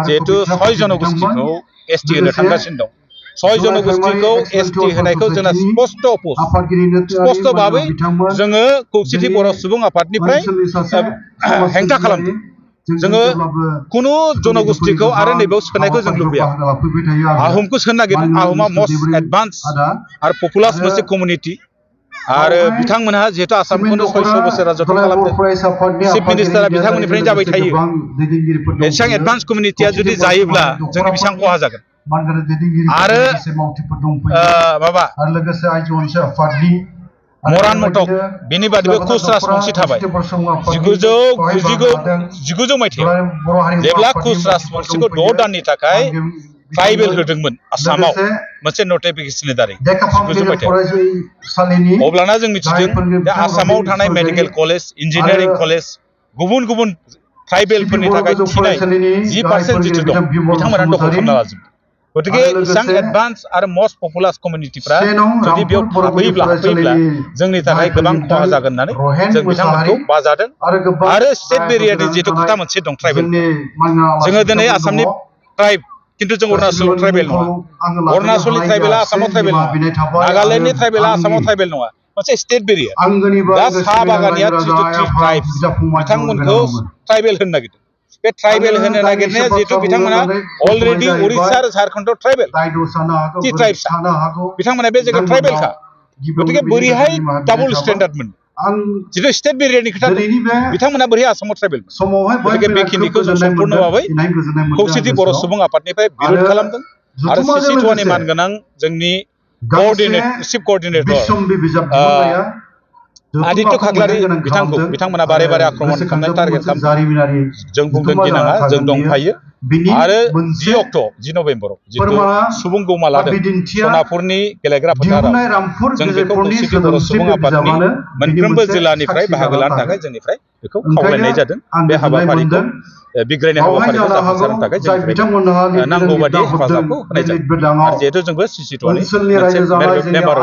जिहेतु 6 जनगोष्ठीखौ एसटी होनो थांगासिनो दं 6 जनगोष्ठीखौ एसटी होनायखौ जोंना स्पष्ट भाबै जोङो खौसेथि बर' सुबुं आफादनिफ्राय हेंथा खालामदों जोङो कुनु जनगोष्ठीखौ आरो नैबेयाव सोनायखौ जों लुबैया आहमखौ सोनो नागिरदों आहमा मोस्ट एडभान्स आरो पपुलार मोनसे कमिउनिटि आरो बिथांमोनहा जिहेतु आसामखौनो 600 बोसोर राजत्व खालामदों चिफ मिनिस्टारा बिथांमोननिफ्रायनो जाबाय थायो एसेबां एडभान्स कमिउनिटिया जुदि जायोब्ला जोंनि बेसेबां खहा जागोन आरो माबा मरान मटक बेनि बादैबो कुच राजबंशी थाबाय 1990 मायथाइयाव जेब्ला कुच राजबंशीखौ 6 दाननि थाखाय ट्राइबेल होदोंमोन आसामाव मोनसे नटिफिकेशननि दारै 1990 मायथाइयाव अब्लाना जों मिथिदों दा आसामाव थानाय मेडिकेल कलेज इन्जिनियारिं कलेज गुबुन गुबुन ट्राइबेलफोरनि थाखाय थिनाय 10% जिथु दं बिथांमोना दखल खालामना लाजोबदों गतिके इसां एडभान्स आरो मोस्ट पपुलार कमिउनिटिफ्रा जुदि बेयाव थाफैयोब्ला जोंनि थाखाय गोबां खहा जागोन होननानै जों बिथांमोनखौ बाजादों आरो स्टेट बेरियारनि जिथु खोथा मोनसे दं ट्राइबेल जोङो दिनै आसामनि ट्राइब किन्तु जों अरुणाचल ट्राइबेल नङा अरुणाचलनि ट्राइबेला आसामाव ट्राइबेल नङा नागालेन्डनि ट्राइबेला आसामाव ट्राइबेल नङा मोनसे स्टेट बेरियार दा साहा बागानिया जिथु ट्राइब्स बिथांमोनखौ ट्राइबेल होनो नागिरदों बे ट्राइबेल होनो नागिरनाया जिहेतु बिथांमोना अलरेडि उड़िसा आरो झारखन्डआव ट्राइबेल टि ट्राइब्स बिथांमोना बे जायगायाव ट्राइबेलखा गतिके बोरैहाय डाबल स्टेन्डार्ड मोन जिथु स्टेट बेरियारनि खोथा बिथांमोना बोरैहाय आसामाव ट्राइबेल गतिके बेखिनिखौ जों सम्पूर्ण भाबै खौसेथि बर' सुबुं आफादनिफ्राय बिरोध खालामदों आरो सिसिटुवानि मानगोनां जोंनि चिफ कोअर्डिनेटर आदित्य खाख्लारि बिथांमोना बारे बारे आक्रमण खालामनाय टारगेट खालामदों जों बुंदों गिनाङा जों दंफायो आरो 10 नभेम्बराव जितु सुबुं गौमा लादों सनापुरनि गेलेग्रा फोथाराव जों बेखौ खौसेथि बर' सुबुं आफादनि मोनफ्रोमबो जिल्लानिफ्राय बाहागो लानो थाखाय जोंनिफ्राय बेखौ खावलायनाय जादों बे हाबाफारिखौ बिग्रायनाय हाबाफारिखौ जाफुंसारनो थाखाय जोंनिफ्राय नांगौ बादि हेफाजाबखौ होनाय जादों आरो जिहेतु जोंबो सिसिटुवानि मोनसे मेम्बार